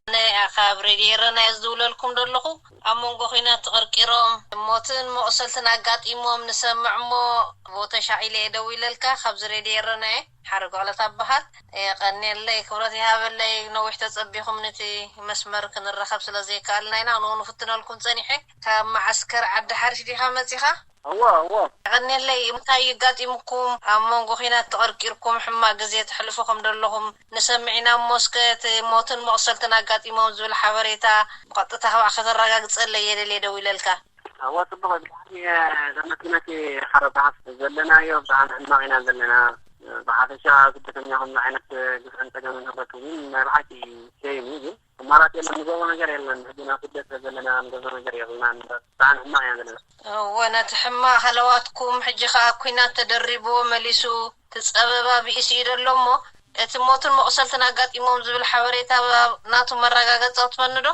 ኣነ ካብ ሬድዮ ኤረና እየ ዝድውለልኩም ዘለኹ። ኣብ መንጎ ኲናት ተቐርቂሮም ሞትን መቑሰልትን ኣጋጢሞም ንሰምዕ እሞ፣ ብኡ ተሻቒለ እየ ደዊለልካ። ካብዚ ሬድዮ ኤረና እየ፣ ሓረግ ዕለት ኣበሃል። የቐንየለይ፣ ክብረት ይሃበለይ። ነዊሕ ተጸቢኹም፣ ነቲ መስመር ክንራኸብ ስለ ዘይከኣልና ኢና፣ ንኡ ንፍትነልኩም ጸኒሐ። ካብ መዓስከር ዓዲ ሓርሽ ዲኻ መጺኻ? እወ፣ እወ። የቐንየለይ፣ እንታይ ይጋጢምኩም? ኣብ መንጎ ኲናት ተቐርቂርኩም ሕማቕ ግዜ ተሕልፉ ከም ዘለኹም ንሰምዕ ኢና እሞ፣ እስከ እቲ ሞትን መቑሰልትን ኣጋጢሞም ዝብል ሓበሬታ ብቐጥታ ካብኣ ከተረጋግጸለይ እየ ደልየ ደዊለልካ። እወ፣ ጽቡቕ እዩ። ብጣዕሚ፣ እ፣ ዘመትነት ሓረባሓፍ ዘለናዮ ብጣዕሚ ሕማቕ ኢና ዘለና። ብሓፈሻ ስደተኛ ከምዚ ዓይነት ግፍዕን ጸገምን ህብረቱ ግን ናይ ብሓቂ ሸይም እዩ። ግን ኣማራጺ የለን፣ ንገብሮ ነገር የለን። ሕጂ ናብ ስደት ስለ ዘለና ንገብሮ ነገር የብልናን። ብጣዕሚ ሕማቕ ኢና ዘለና። እወ፣ ነቲ ሕማቕ ሃለዋትኩም ሕጂ ኸኣ ኲናት ተደሪብዎ መሊሱ እቲ ጸበባ ብኢሱ እዩ ዘሎ እሞ፣ እቲ ሞትን መቑሰልትን ኣጋጢሞም ዝብል ሓበሬታ ናቱ መረጋገጺ ክትፈኑ ዶ?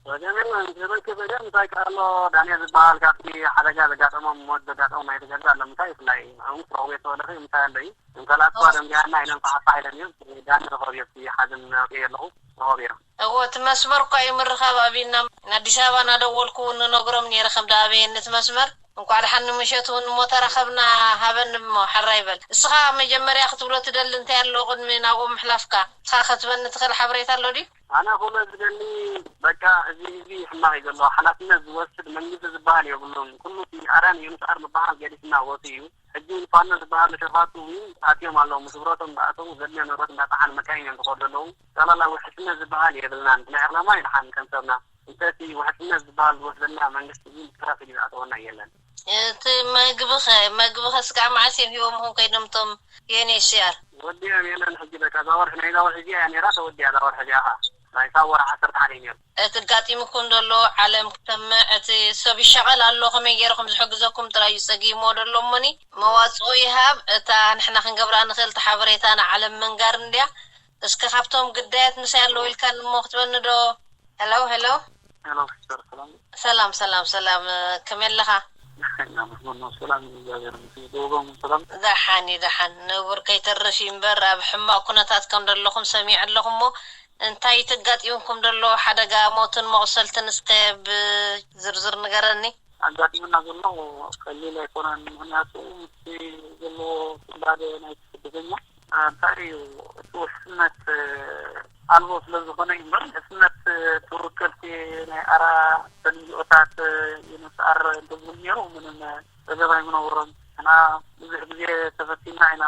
ጸገም የለን። ዘበንኪ ጸገም እንታይ ከ ኣሎ? ዳንኤል ዝበሃል ካብቲ ሓደጋ ዘጋጠሞም፣ ሞት ዘጋጠሞም ኣይተጋግእ ኣሎ። ምንታይ ይፍላይ? ኣሁን ስራው ቤት ተወለኺ ምንታይ ኣሎ እዩ? እንከላትኳ ደንቢያና ኢለን ፋሕፋሕ ኢለን እዮም። ዳኒ ረኸብዮ፣ እቲ ሓዘን ኣውፅኤ ኣለኹ፣ ረኸብዮ። እዎ፣ እቲ መስመር እኳ እዩ ምርኻብ ኣቢልና። ንኣዲስ ኣበባ እናደወልኩ እውን ንነግሮም ነይረ፣ ከም ደኣበየኒ እቲ መስመር። እንኳዕ ደሓን ንምሸት እውን እሞ ተራኸብና፣ ሃበኒ እሞ፣ ሓራ ይበል። እስኻ መጀመርያ ክትብሎ ትደሊ እንታይ ኣሎ ቅድሚ ናብኡ ምሕላፍካ? እስኻ ክትበኒ ትኽእል ሓበሬታ ኣሎ ድዩ? ኣነ ክብሎ ዝደሊ፣ በቃ፣ እዚ ህዝቢ ሕማቕ እዩ ዘሎ። ሓላፍነት ዝወስድ መንግስቲ ዝበሃል የብሉን። ኩሉ እቲ ኣረን ዩንስኣር ዝበሃል ገዲፍና ወፂኡ እዩ። ሕጂ ፋኖ ዝበሃሉ ሸፋቱ እውን ኣትዮም ኣለዉ። ምስ ህብረቶም እንዳኣተዉ ዘድልዮ ንብረት እንዳፀዓኑ መካይን እዮም ዝኸዱ ዘለዉ። ጠቕላላ ውሕስነት ዝበሃል የብልናን። ብናይ ዕላማ እዩ ደሓን ከም ሰብና። እንተቲ ውሕስነት ዝበሃል ዝወስደልና መንግስቲ እውን ብትራፊክ ዝኣተወና የለን። እቲ መግብኸ፣ መግብኸ ስጋዕ መዓስ እዮም ሂቦምኹም ከይዶም እቶም ዩኤንኤችሲኣር? ወዲኦም የለን። ሕጂ በቃ እዛ ወርሒ፣ ናይ እዛ ወርሒ እዚኣ እያ ነይራ፣ ተወዲኣ እዛ ወርሒ እዚኣ ኸዓ። ናይ ሳብ ወርሒ ዓሰርተ ሓደ እዩ ነይሩ። እቲ ኣጋጢሙኩም ዘሎ ዓለም ክሰምዕ፣ እቲ ሰብ ይሻቐል ኣሎ፣ ከመይ ገይሩ ከም ዝሕግዘኩም ጥራይ እዩ ጸጊሞ ዘሎ እሞኒ፣ መዋጽኦ ይሃብ። እታ ንሕና ክንገብራ ንኽእል እቲ ሓበሬታ ንዓለም ምንጋር እንድያ። እስከ ካብቶም ግዳያት ምሳይ ኣለዉ ኢልካኒ እሞ ክትበኒ ዶ? ሄሎ፣ ሄሎ። ሄሎ፣ ሲስተር፣ ሰላም። ሰላም፣ ሰላም፣ ሰላም። ከመይ ኣለኻ? ደሓን ኢና፣ መስመር ነው። ሰላም፣ እግዚኣብሔር ይመስገን። ጎቦም ሰላም። ደሓን እዩ፣ ደሓን። ንቡር ከይተርፍ እዩ እምበር፣ ኣብ ሕማቕ ኩነታት ከም ዘለኹም ሰሚዐ ኣለኹ እሞ፣ እንታይ ተጋጢሙኩም ዘሎ ሓደጋ፣ ሞትን መቑሰልትን እስከ ብዝርዝር ንገረኒ። ኣጋጢሙና ዘሎ ቀሊል ኣይኮነን። ምኽንያቱ ምስቲ ዘለዎ ስንባደ ናይቲ ስደተኛ፣ እ፣ እንታይ እዩ፣ እቲ ውሕስነት፣ እ፣ ኣልቦ ስለ ዝኾነ እዩ እምበር፣ ውሕስነት፣ እ፣ እቲ ውክልቲ ናይ ኣራ ተንዚኦታት፣ እ፣ ዩንስኣር እንተዝብል ነይሩ ምንም፣ እ፣ ጸገም ኣይምነበሮን። ንሕና ብዙሕ ግዜ ተፈቲና ኢና።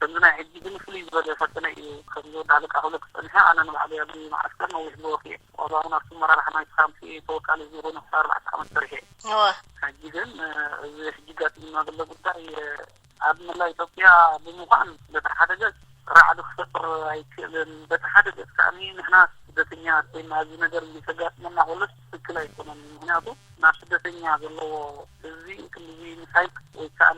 ከምዚ ናይ ሕጂ ግን ፍልይ ዝበለ ፈተነ እዩ። ከምዚ ወዲ ኣለቃ ክብለኪ ጸኒሐ፣ ኣነ ንባዕለይ ኣብዚ መዓስከር ነዊሕ ዝበልኩ እየ። ዋላ እውን ኣብቲ ኣመራርሓ ናይቲ ካምፕ ተወካሊ እዚ ኮይኑ ክሳብ ኣርባዕተ ዓመት ሰሪሐ እየ። እወ። ሕጂ ግን፣ እ፣ እዚ ሕጂ ኣጋጢሙና ዘሎ ጉዳይ፣ እ፣ ኣብ መላእ ኢትዮጵያ ብምዃን በቲ ሓደ ገጽ ራዕዲ ክፈጥር ኣይክእልን፣ በቲ ሓደ ገጽ ከኣ ንሕና ስደተኛ ኮይና እዚ ነገር እዚ ከጋጥመና ከሎስ ትክክል ኣይኮነን። ምኽንያቱ ናብ ስደተኛ ዘለዎ ህዝቢ ክንድዚ ምሳይ ወይ ከኣ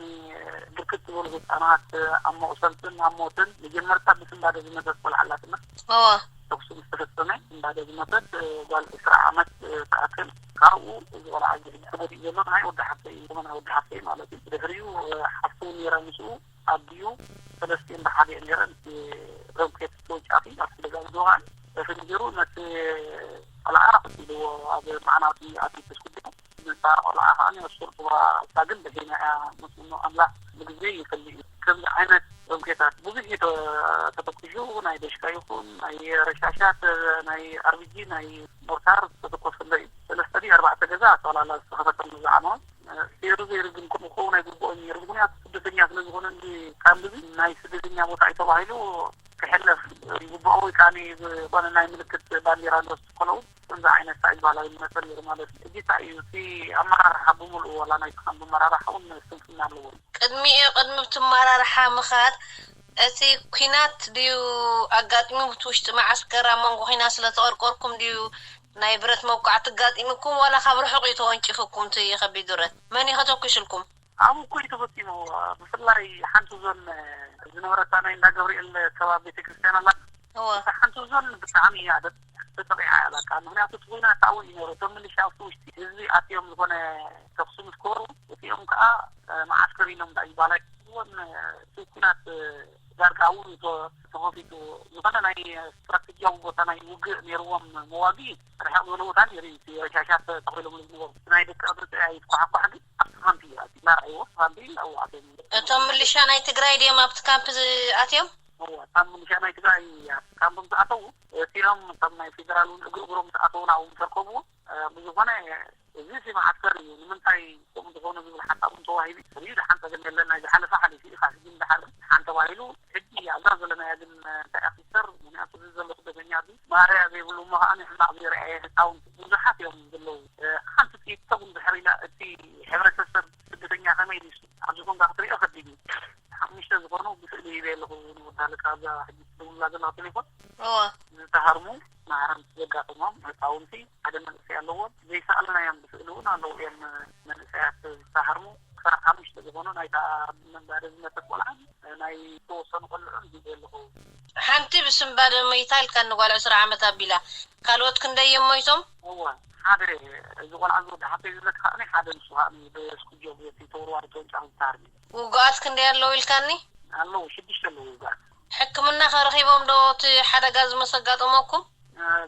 ብርክት ዝበሉ ህጻናት ኣብ መቑሰልትን ኣብ ሞትን መጀመርታ ብስንባደ ዝመተት ቆልዓ ኣላትና። እወ። ተኩሲ ምስ ተፈጸመ ስንባደ ዝመተት ጓል ዕስራ ዓመት ትኣክል። ካብኡ እዚ ቆልዓ እዚ ሕጂ ተጎዲኡ ዘሎ ናይ ወዲ ሓፍተይ እዩ፣ ናይ ወዲ ሓፍተይ ማለት እዩ። ብድሕሪኡ ሓፍቱ እውን ነይራ ምስኡ። ኣዲኡ ሰለስቲኤን ብሓደ እየን ነይረን። እቲ ሮኬት ተወንጫፊ ኣብቲ ገዛ ዝወቕዐን ተፈንጂሩ ነቲ ቆልዓ ቀቲልዎ። ኣብ መዕናዊ ኣትዩ ተስጉዲኡ። ነታ ቆልዓ ከኣ ኣሱር ጥዋ እሳ ግን ደሒና እያ። መስኖ ኣምላኽ ብግዜ ይፈልይ እዩ። ከምዚ ዓይነት ሮኬታት ብዙሕ እዩ ተ-፣ ተተኩሱ፣ ናይ ደሽካ ይኹን ናይ ረሻሻት፣ ናይ ኣርቢጂ፣ ናይ ሞርታር ዝተተኮሰሎ እዩ። ሰለስተ ድዩ ኣርባዕተ ገዛ ጠቕላላ ዝተኸፈተሉ ዝዓነወ። ሴሩ ዘይሩ ግን ከምኡ ክኸውን ኣይግብኦን ነይሩ። ምኽንያቱ ስደተኛ ስለ ዝኾነ እንጂ ካምፕ እዚ ናይ ስደተኛ ቦታ እዩ ተባሂሉ ክሕለፍ ይግብኦ፣ ወይ ከኣ ዝኾነ ናይ ምልክት ባንዴራ እንዶ ዝተኮነ እውን ከምዚ ዓይነት ሳዕጅ ባህላዊ ይመሰል ነይሩ ማለት እዩ። ሕጂ እንታይ እዩ እቲ ኣመራርሓ ብምልኡ ዋላ ናይቲ ካምፕ ኣመራርሓ እውን ስንፍና ኣለዎ። ቅድሚኡ፣ ቅድሚ እቲ ኣመራርሓ ምኻድ እቲ ኲናት ድዩ ኣጋጢሙ? እቲ ውሽጢ መዓስከር ኣብ መንጎ ኲናት ስለ ተቐርቆርኩም ድዩ ናይ ብረት መውቃዕቲ ኣጋጢሙኩም ዋላ ካብ ርሑቕ እዩ ተወንጪፉኩም እቲ ከቢድ ብረት? መን እዩ ከተኩስልኩም? ኣብኡ እኮ እዩ ተፈጺሙ። ብፍላይ ሓንቲ ዞን ዝነበረታ ናይ እንዳ ገብርኤል ከባቢ ቤተክርስትያን ኣላ። እወ። እታ ሓንቲ ዞን ብጣዕሚ እያ ደ-፣ ተጠቒዓ እያ በቃ። ምኽንያቱ እቲ ኲናት ኣብኡ እዩ ነይሩ። እቶም ምልሻ ኣብቲ ውሽጢ ህዝቢ ኣትዮም ዝኾነ ተኹሲ ምስ ክገብሩ እቲኦም ከኣ፣ እ፣ መዓስከር ኢሎም እንታይ ይባሃል እውን እቲ ኩናት ዳርጋ እውን ተኸፊቱ ዝኾነ ናይ ስትራቴጂያዊ ቦታ ናይ ውግእ ነይርዎም መዋጊ ርሕቕ ዝበለ ቦታ ነይሩ እዩ። እቲ ረሻሻት ተኸሎም ዝነበሩ ናይ ደቂ ቅድሪ ጥያ ይትኳሓኳሕ ግን ኣብቲ ካምፕ እዩ ኣትዩ። እናረኣይዎ ካምፕ እዩ ኣዋኣቶም። እቶም ምልሻ ናይ ትግራይ ድዮም ኣብቲ ካምፕ ኣትዮም? እዋ እታ ምልሻ ናይ ትግራይ ኣብቲ ካምፕ ምስ ኣተዉ እቲኦም እቶም ናይ ፌደራል እውን እግሪ እግሮም ምስ ኣተዉ ናብኡ ምስ ኣርከብዎ ብዝኾነ እዚ ሲ መዓስከር እዩ ንምንታይ ከምኡ ዝኾነ ዝብል ሓሳብ እውን ተዋሂቡ እዩ። ደሓን ጸገም የለን። ናይ ዝሓለፈ ሓሊፉ እዩ። ካብ ሕጂ ንደሓር ሓን ተባሂሉ ሕጂ ኣብዛ ዘለናያ ግን እንታይ ኣክሰር ምክንያቱ እዚ ዘሎ ስደተኛ እዚ ማርያ ዘይብሉ እሞ ከዓ ንሕማቕ ዘይረኣየ ህፃውንቲ ብዙሓት እዮም ዘለዉ። ሓንቲ ጥይት ተጉም ድሕር ኢላ እቲ ሕብረተሰብ ስደተኛ ከመይ ኢሉ ኣብ ዝኾንካ ክትሪኦ ከቢድ እዩ። ሓሙሽተ ዝኾኑ ብስእሊ ሂበ ኣለኹ ንወዳልካ ኣብዛ ሕጂ ትደውሉላ ዘለኻ ቴሌፎን እዋ ዝተሃርሙ ማህረምቲ ዘጋጠሞም ህፃውንቲ ሓደ መንእሰይ ኣለዎም። ዘይሰኣልናዮም ብስእሊ እውን ኣለዉ እዮም። መንእሰያት ዝተሃርሙ ክሳብ ሓሙሽተ ዝኾኑ ናይታ መንባሪ ዝመተት ቆልዓ ናይ ዝተወሰኑ ቆልዑ ሂበ ኣለኹ። ሓንቲ ብስም ባደ መይታ ኢልካኒ ጓል ዕስራ ዓመት ኣቢላ ካልኦት ክንደይ እዮም ሞይቶም? እወ ሓደ እዚ ቆልዓ ዝወዲ ሓተይ ዝብለካ ከዓኒ ሓደ ንሱ ከዓኒ ብስኩጆ ብቲ ተወርዋሪ ተወንጫፊ ዝተሃርሙ። ውጉኣት ክንደይ ኣለዉ ኢልካኒ? ኣለዉ ሽዱሽተ ኣለዉ ውጉኣት። ሕክምና ከረኺቦም ዶ እቲ ሓደጋ ዝመሰጋጠመኩም?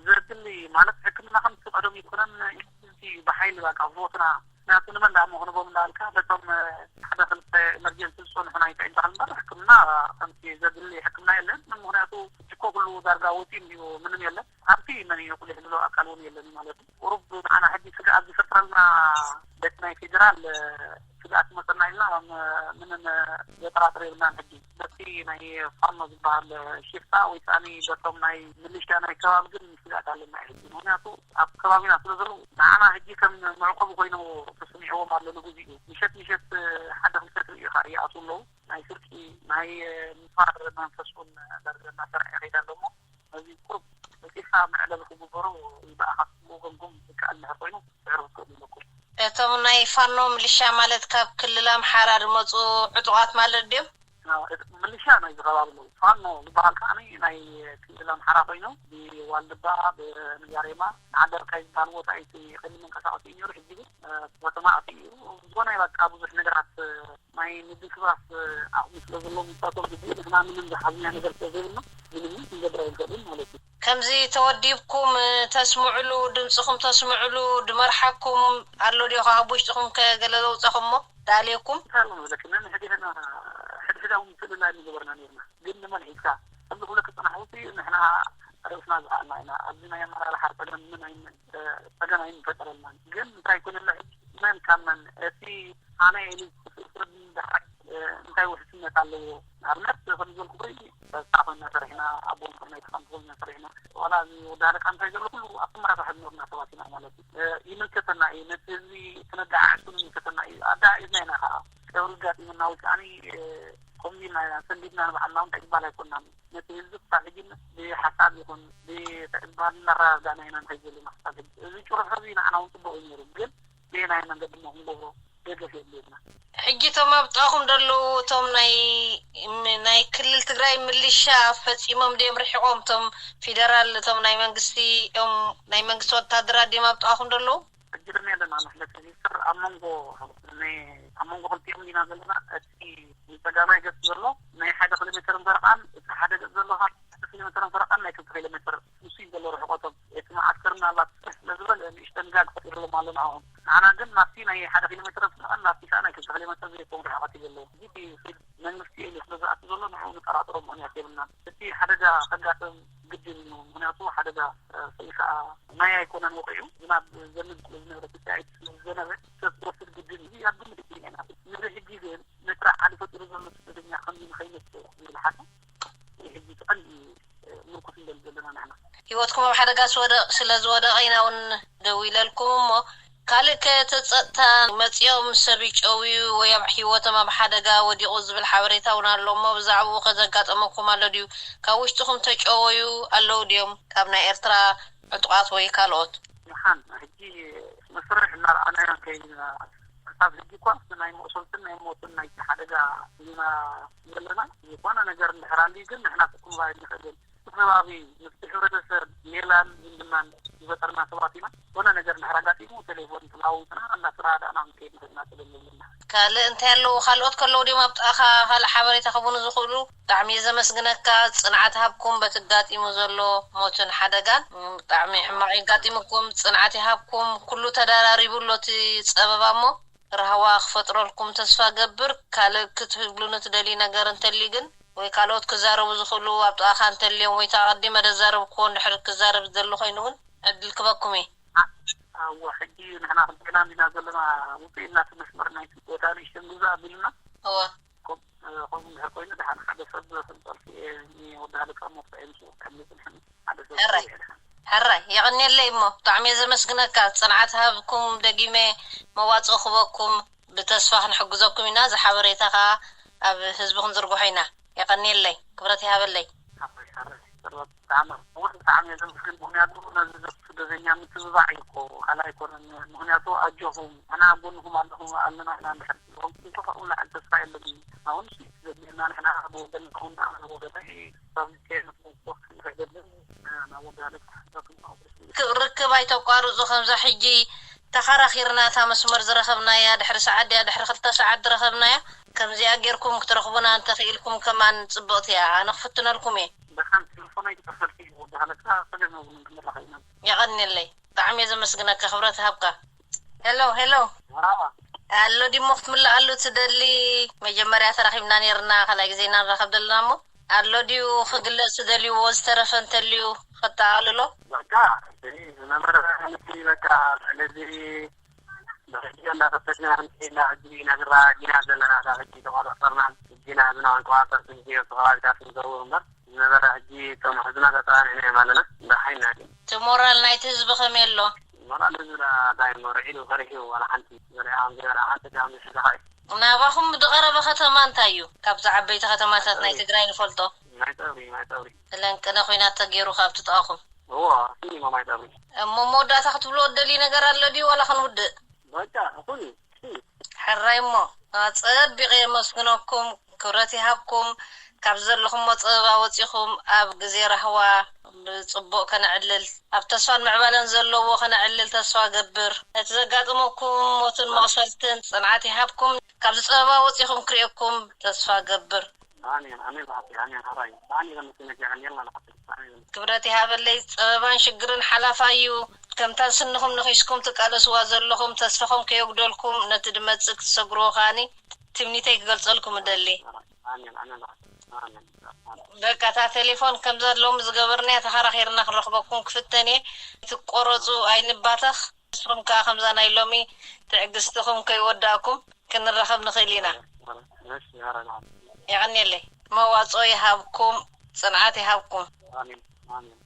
ዘድሊ ማለት ሕክምና ከም ትቀደም ይኮነን ኢንስቲትዩት ብሓይሊ በቃ ብቦትና ናቱ ንመን ደኣ ምኽንቦም እንዳልካ በቶም ሓደ ክልተ ኤመርጀንሲ ዝፀንሑ ናይ ጥዕና እምበር ሕክምና ከምቲ ዘድሊ ሕክምና የለን። ምክንያቱ እኮ ኩሉ ዳርጋ ወፂ እንዲዩ ምንም የለን። ኣብቲ መን እዩ ቁሊሕ ዝብሎ ኣካል እውን የለን ማለት እዩ። ቁሩብ ንዓና ሕጂ ስግኣት ዝፈጥረልና ቤት ናይ ፌደራል ስግኣት መፀና ኢልና ምንም ዘጠራጥር የብልናን። ሕጂ በቲ ናይ ፋኖ ዝበሃል ሽፍታ ወይ ከዓኒ በቶም ናይ ምልሻ ናይ ከባቢ ግን ስግኣት ኣለና እዩ። ምክንያቱ ኣብ ከባቢና ስለ ዘለዉ ንዓና ሕጂ ከም መዕቆቢ ኮይኑ ተሰሚዕዎም ኣሎ። ንግዚኡ ምሸት ምሸት ሓደ ክልተ ትርኢ ኢኻ ይኣትዉ ኣለዉ። ናይ ስርቂ ናይ ምፋር መንፈስ እውን ዳርጋ እናሰርዐ ይኸይድ ኣሎ እሞ ነዚ ቁሩብ በፂሕካ መዕለቢ ክግበሮ ይበኣኻ። ብወገንኩም ዝከኣል እንድሕር ኮይኑ ስዕሩ ክትክእሉ ኣለኩም። እቶም ናይ ፋኖ ምልሻ ማለት ካብ ክልል ኣምሓራ ዝመፁ ዕጡቓት ማለት ድዮም? ምልሻ ናይ ዝኸባቢ ኣለዉ። ፋኖ ዝበሃል ከዓኒ ናይ ክልል ኣምሓራ ኮይኑ ብዋልድባ ብንጋሬማ ዓደርካይ ዝበሃል ቦታ እዩ እቲ ቀንዲ መንቀሳቐሲ እዩ ነይሩ። ሕጂ ግን ከተማ ኣትዩ ዝኾነ በቃ ብዙሕ ነገራት ናይ ምድስባስ ዓቕሚ ስለ ዘለዎም ንሳቶም ግዜ ንሕና ምንም ዝሓዝና ነገር ስለ ዘይብልና ምንም ክንገብር ኣይንኽእልን ማለት እዩ። ከምዚ ተወዲብኩም ተስምዕሉ ድምፅኹም ተስምዕሉ ድመርሓኩም ኣሎ ድዮ ካብ ውሽጥኹም ከገለ ዘውፀኹሞ ዳልየኩም? እንታይ ኣሎ መብለኪ ነንሕድሕድና ሕድሕዳዊ ምትልላይ ንገበርና ነርና ግን ንመን ሒዝካ ከምዚ ክብለኪ ፅናሕውሲ ንሕና ርእስና ዝኸኣልና ኢና ኣብዚ ናይ ኣመራርሓ ፀገም ምን ኣይመን ጸገም ኣይምፈጠረልናን። ግን እንታይ ይኮነና ሕጂ መን ካብ መን እቲ ኣነ ኢሉ ዝስእስር ድሓር እንታይ ውሕስነት ኣለዎ? ንኣብነት ከም ዝበልኩ ኮይኒ ጸጥታ ኮይና ሰሪሕና ኣብ ወንበር ናይ ተኻምቲ ኮይና ሰሪሕና ዋላ እዚ ወዲ ኣለቃ እንታይ ዘሎ ኩሉ ኣስመራ ራሕብ ኖርና ሰባት ኢና ማለት እዩ። ይምልከተና እዩ ነቲ ህዝቢ ክነደዓዕሱን ይምልከተና እዩ ኣደዓዒዝና ኢና ከዓ ቀብሪ ጋጢምና ወይ ከዓኒ ከምዚ ኢልና ሰንዲድና ንባዕልና እንታይ ይባል ኣይኮናን። ነቲ ህዝቢ ክሳብ ሕጂ ብሓሳብ ይኹን ብትዕባን እናረዳዳእና ኢና ንኸይድ ዘለና ክሳብ ሕጂ። እዚ ጭርሖ እዚ ንዓና እውን ፅቡቕ እዩ ነይሩ፣ ግን ብየናይ መንገዲ እሞ ክንገብሮ ደገፍ የድልየና። ሕጂ እቶም ኣብጣኹም ዘለዉ እቶም ናይ ናይ ክልል ትግራይ ምልሻ ፈፂሞም ድዮም ርሒቖም እቶም ፌደራል እቶም ናይ መንግስቲ እዮም ናይ መንግስቲ ወታደራት ድዮም ኣብጣኹም ዘለዉ? ሕጂ ድማ ኣለና ንሕለት ሚኒስትር ኣብ መንጎ ኣብ መንጎ ክልቲኦም ዲና ዘለና እቲ ንፀጋማይ ገፅ ዘሎ ናይ ሓደ ኪሎ ሜትርን ፈረቓን እቲ ሓደ ገፅ ዘሎ ሓደ ኪሎ ሜትርን ፈረቓን ናይ ክልተ ኪሎ ሜትር ንሱ እዩ ዘሎ ርሕቆቶም። እቲ መዓስከር ምናልባት ስፍሕ ስለ ዝበለ ንእሽተን ጋግ ፈጢርሎም ኣሎ ንዕኦም። ንዓና ግን ናብቲ ናይ ሓደ ኪሎ ሜትርን ፈረቓን ናብቲ ከዓ ናይ ክልተ ኪሎ ሜትር ዘይከውን ርሕቀት እዩ ዘለዎ። እዚ መንግስቲ እዩ ስለ ዝኣቱ ዘሎ ንዕኡ ንጠራጥሮ ምክንያት የብልናን። እቲ ሓደጋ ከጋጥም ግድን እዩ። ምክንያቱ ሓደጋ ስኢል ከዓ ማይ ኣይኮነን ወቂዑ ዝናብ ዘንብ ስለ ዝነበረ እቲ ኣይት ስለ ዝዘነበ ሰብ ትወስድ ግድን እዩ ኣብ ግምት እቲና ኢና። ንዚ ሕጂ ግን ነቲ ሓደ ፈጢሩ ዘሎ ስደተኛ ከምዚ ንኸይመስል ዝብል ሓሳብ ናይ ሕጂ እቲ ቀንዲ ምርኩስ ንደሊ ዘለና ንሕና። ህይወትኩም ኣብ ሓደጋ ስወደቕ ስለ ዝወደቐ ኢና እውን ደው ኢለልኩም እሞ ካልእ ከ እቲ ጸጥታ መጺኦም ሰብ ይጨውዩ ወይ ኣብ ህይወቶም ኣብ ሓደጋ ወዲቑ ዝብል ሓበሬታ እውን ኣሎ እሞ ብዛዕባኡ ከ ዘጋጠመኩም ኣሎ ድዩ? ካብ ውሽጥኹም ተጨወዩ ኣለዉ ድዮም ካብ ናይ ኤርትራ ዕጡቓት ወይ ካልኦት? ምዃን ሕጂ መስርሕ እናረኣናዮ ከይድና ክሳብ ሕጂ እኳ ናይ መቑሰልትን ናይ ሞትን ናይ ሓደጋ ኢና ዘለና። ዝኾነ ነገር እንድሕር ኣልዩ ግን ንሕና ክኩምባ ኣይንኽእልን። እቲ ከባቢ ምስቲ ሕብረተሰብ ሜላን ዝምድናን ዝበጠርና ሰባት ኢና። ዝኾነ ነገር እንድሕር ኣጋጢሙ ቴሌፎን ተለዋዊጥና እናተረዳዳእና ክንከይድ ንኽእል ኢና። ስለዚ ዘለና ካልእ እንታይ ኣለዉ? ካልኦት ከለዉ ድዮም ኣብ ጥቓኻ ካልእ ሓበሬታ ክህቡኒ ዝኽእሉ? ብጣዕሚ እየ ዘመስግነካ። ጽንዓት ሃብኩም በቲ ኣጋጢሙ ዘሎ ሞትን ሓደጋን። ብጣዕሚ ሕማቕ የጋጢምኩም። ጽንዓት ይሃብኩም። ኩሉ ተደራሪቡ ኣሎ እቲ ጸበባ እሞ ራህዋ ክፈጥረልኩም ተስፋ ገብር። ካልእ ክትብሉኒ ትደልዩ ነገር እንተልዩ ግን ወይ ካልኦት ክዛረቡ ዝኽእሉ ኣብ ጥቓኻ እንተልዮም ወይ እቲ ኣቐዲመ ደዛረብክዎ እንድሕር ክዛረብ ዝደሊ ኮይኑ እውን ዕድል ክበኩም እየ። እወ፣ ሕጂ ንሕና ክልቴና ኢና ዘለና ውፅእ ኢልና እቲ መስመር ናይቲ ቦታ ንእሽተን ግዛ ኣቢሉና። እወ። ከምኡ እንድሕር ኮይኑ ደሓን ሓደ ሰብ ክጠልፍ እየ። ወዲ ሃለቃ ሞት እዩ ምስ ቀኒ ጽንሕኒ ሓደ ሰብ ሕራይ። ይውዕል። ሕራይ የቐንየለይ እሞ ብጣዕሚ እየ ዘመስግነካ። ጽንዓት ሃብኩም ደጊመ መዋጽኦ ክበኩም ብተስፋ ክንሕግዘኩም ኢና። እዚ ሓበሬታ ከዓ ኣብ ህዝቢ ክንዝርግሖ ኢና። የቐንየለይ። ክብረት ይሃበለይ። ሓራይ፣ ሓራይ። ብጣዕሚ፣ እውን ብጣዕሚ እየ ዘመስግን። ምኽንያቱ ነዚ ስደተኛ ምትብባዕ እዩ እኮ፣ ካልእ ኣይኮነን። ምኽንያቱ ኣጆኹም፣ ንሕና ኣብ ጎንኹም ኣለኹም፣ ኣለና ኢና እንድሕር ትብልዎም፣ እንተኾነ ላዕሊ ተስፋ የለን። ኣሁን ዘድልየና ንሕና ብወገንና እውን ንዓና ወገናይ፣ ካብ ከየነፍንፎ ክንረገልን፣ ናብ ወጋለ ክሓሳብ ክ-፣ ርክብ ኣይተቋርጹ። ከምዛ ሕጂ ተኸራኺርና እታ መስመር ዝረኸብናያ ድሕሪ ሰዓት ድያ ድሕሪ ክልተ ሰዓት ዝረኸብናያ፣ ከምዚኣ ጌርኩም ክትረኽቡና እንተኽኢልኩም ከማን ጽብቕቲ እያ። ኣነ ክፍትነልኩም እየ። ደሓን ቴሌፎን ኣይትጠፈልኪ፣ ወዲ ሃለቃ ሰገን እውን ክንራኸብ ኢና። የቐንየለይ። ብጣዕሚ እየ ዘመስግነካ። ክብረት ይሃብካ። ሄሎ፣ ሄሎ። መርሃባ። ኣሎ ዲሞ ክትምልኣሉ ትደሊ? መጀመርያ ተራኺብና ኔርና፣ ካልኣይ ግዜ ኢና ንራኸብ ዘለና እሞ። ኣሎ ድዩ ክግለጽ ትደልይዎ ዝተረፈ እንተልዩ ከተጠቓልሎ? በቃ፣ እዚ ዝነበረ፣ በቃ፣ ስለዚ ብሕጂ እንዳፈተሽና ክንከይድ ኢና። ሕጂ ኢና ግራ፣ ግና ዘለና፣ እዛ ሕጂ ተቋጻጸርና፣ ሕጂ ኢና ህዝብና ክንቆጻጸር፣ ክንገዮ፣ እቲ ከባቢታት ክንዘውር እምበር፣ ዝነበረ ሕጂ እቶም ሕዝብና ተጸናኒዕና እዮም ኣለና። እንዳ ሓይልና ግን። እቲ ሞራል ናይቲ ህዝቢ ከመይ ኣሎ? ሞራል ህዝብና እንታይ እሞ፣ ርዒዱ፣ ፈሪሑ፣ ዋላ ሓንቲ ዝበልዓ ከም ዘይበልዓ፣ ሓንቲ ከም ዝሕዛኻ እዩ። ናባኹም ዝቐረበ ከተማ እንታይ እዩ? ካብዚ ዓበይቲ ከተማታት ናይ ትግራይ ንፈልጦ። ማይ ጸብሪ፣ ማይ ጸብሪ። ለንቅነ ኹናት ተገይሩ ካብ ትጥቓኹም። እዎ፣ ስኒ እሞ ማይ ጸብሪ። እሞ መወዳእታ ክትብልዎ እትደልዩ ነገር ኣሎ ድዩ ዋላ ክንውድእ? በቃ፣ እኹል እዩ። ሕራይ እሞ፣ ኣጸቢቐ የመስግነኩም፣ ክብረት ይሃብኩም። ካብ ዘለኹሞ ጸበባ ወጺኹም ኣብ ግዜ ራህዋ ብጽቡቕ ከነዕልል፣ ኣብ ተስፋን ምዕባለን ዘለዎ ከነዕልል ተስፋ ገብር። ነቲ ዘጋጠመኩም ሞትን መቕሰልትን ጽንዓት ይሃብኩም። ካብዚ ጸበባ ወጺኹም ክርእየኩም ተስፋ ገብር። ኣሜን፣ ኣሜን፣ ብሓቂ፣ ኣሜን፣ ሕራይ። ብጣዕሚ ዘመስግነኪ፣ የቐንየልና ንዓኺ። ብጣዕሚ ዘመስግን። ክብረት ይሃበለይ። ጸበባን ሽግርን ሓላፋይ እዩ። ከምታ ስንኹም ነኺስኩም ትቃለስዋ ዘለኹም፣ ተስፋኹም ከየጉደልኩም፣ ነቲ ድመጽእ ክትሰግርዎ ከኣኒ ትምኒተይ ክገልጸልኩም እደሊ። ኣሜን፣ ኣሜን፣ ብሓቂ። ኣሜን፣ ኣሜን። በቃ፣ እታ ቴሌፎን ከምዛ ሎሚ ዝገበርናያ ተኸራኺርና ክንረኽበኩም ክፍተን እየ። ትቆረጹ ኣይንባተኽ። ንስኹም ከኣ ከምዛ ናይ ሎሚ ትዕግስትኹም ከይወዳእኩም ክንራኸብ ንኽእል ኢና። እሺ፣ ኧረ ንዓም። የቐንየለይ። መዋጽኦ ይሃብኩም፣ ጽንዓት ይሃብኩም። ኣሜን፣ ኣሜን።